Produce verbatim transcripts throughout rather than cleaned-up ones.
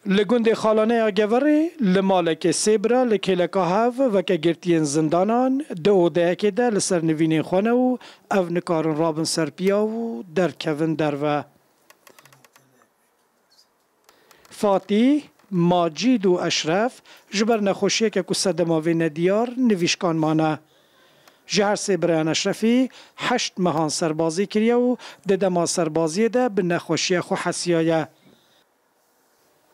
Li gundê Xalaneya Geverê li malekê sê bira li kêleka hev weke girtiyên zindanan di odeyekê de li ser nivînên xwe ne û ev nikarin rabin ser piyav û derkevin derve. Fatîh, Macîd û Eşref ji ber nexweşiyeke ku sedema wê nediyar nivîşkan mane. Ji her sê birayan Eşrefî heşt mehan serbazî kiriye û di dema serbaziyê de bi nexweşiya xwe hesiyaye.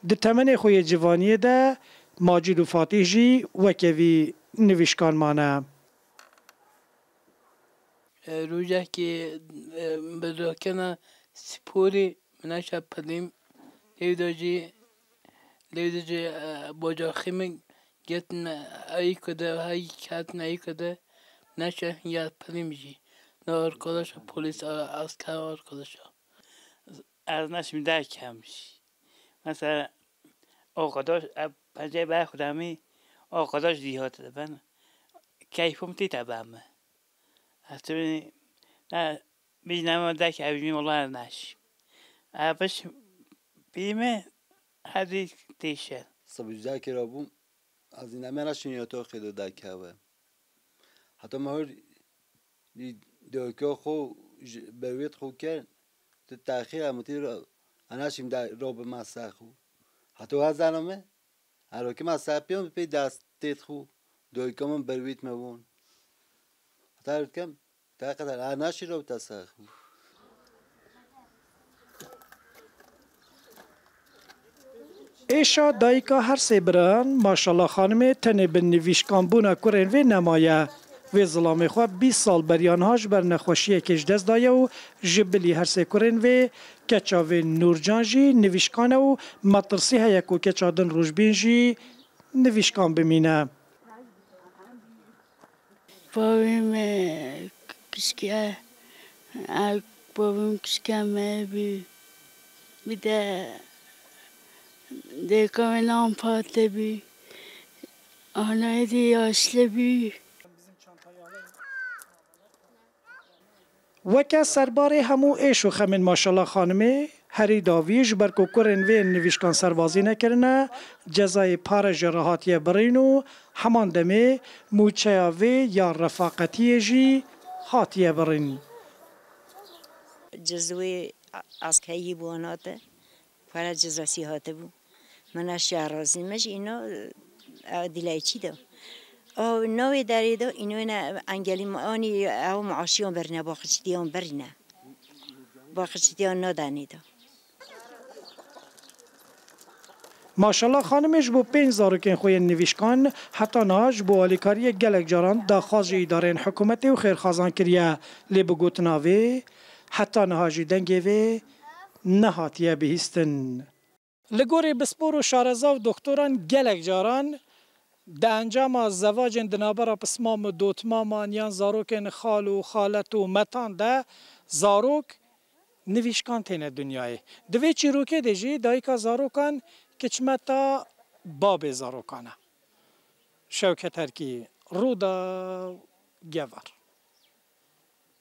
Di temenê xwe yê civaniyê de Macîd û Fatîh jî weke vî nivîşkan mane. E, rojekê, e, bi rakena sporê min neşa pilîm. Lêvde jî, lêvde jî, e, bacaxê min getin eyko de, hey ketin eyko de, neşa ya pilîm jî. Ne arkadaşa polis, a, asker arkadaşa. Ez neşim derkem jî. Mesela, o kadar, e, pencere ber xudemî, o kadar ziyaret ben. Keyfim tîte ben mi? Ez tu ne, biz ne derkem jî, vallahi neşim. E, baş, bilme, hadi değişe. Sabah güzel kere bu. Ez înemê re şînî otaqê de derkeve. Heta me hor dî doyka xwe ji berwêt xwe kir, tu texî em tî re, ena şîm de ro bi me ser xwe. Heta ez zana me, erokî me ser piyan bi pê destêt xwe, doyka min berwêt me bûn. Heta her dikem, Te qedar, a naşî rewta ser. Êşa dayika her sê birayan Maşala Xanimê tenê bi nivîşkanbûna kurên vê nemaye. Vê zilamê xwe bîst sal beriya niha ji ber nexweşiyekê ji dest daye û ji bilî her sê kurên vê, keça vê Nûrcan jî nivîşkan e û metirsî heye ku keça din rojbîn jî nivîşkan bimîne. Bavê me kiçik e, ew bavê min kiçik e me bî. Bir de dêka me nan pate bî. Anayê dî yaşlı bî. Weke serbarê hemû êş û xemên Maşala Xanimê, herî dawî ji ber ku kurên vê nivîşkan serbazî nekirine, cezayê pare jê re hatiye birîn û heman demê mûçeya vê ya refaqetiyê jî hatiye birîn. Cezwê askeyî bû anate. Para cezasî hatibû. Min eşya razî me jî îno, e, dilay çî de. O navê derê de îno ne engelî ma-, anî ew maaşiyan berine, baxçitiyan berine. Baxçitiyan nadanî de. Maşallah Xanimê ji bo pênc zarokên xwe yên nivîşkan heta niha ji bo alîkariyê gelek caran daxwaz ji îdareyên hikûmetê û xêrxwazan kiriye. Lê bi gotina vê, heta niha jî dengê vê nehatiye bihîstin. Li gorî pispor û şareza û doktoran gelek caran di encama zevacên di navbera pismam û dotmaman yan zarokên xal û xalet û metan de zarok nivîşkan têne dinyayê. Di vê çîrokê de jî dayika zarokan kiçmeta babê zarokan e. Şewket Erkî, Rûdaw, Gevar.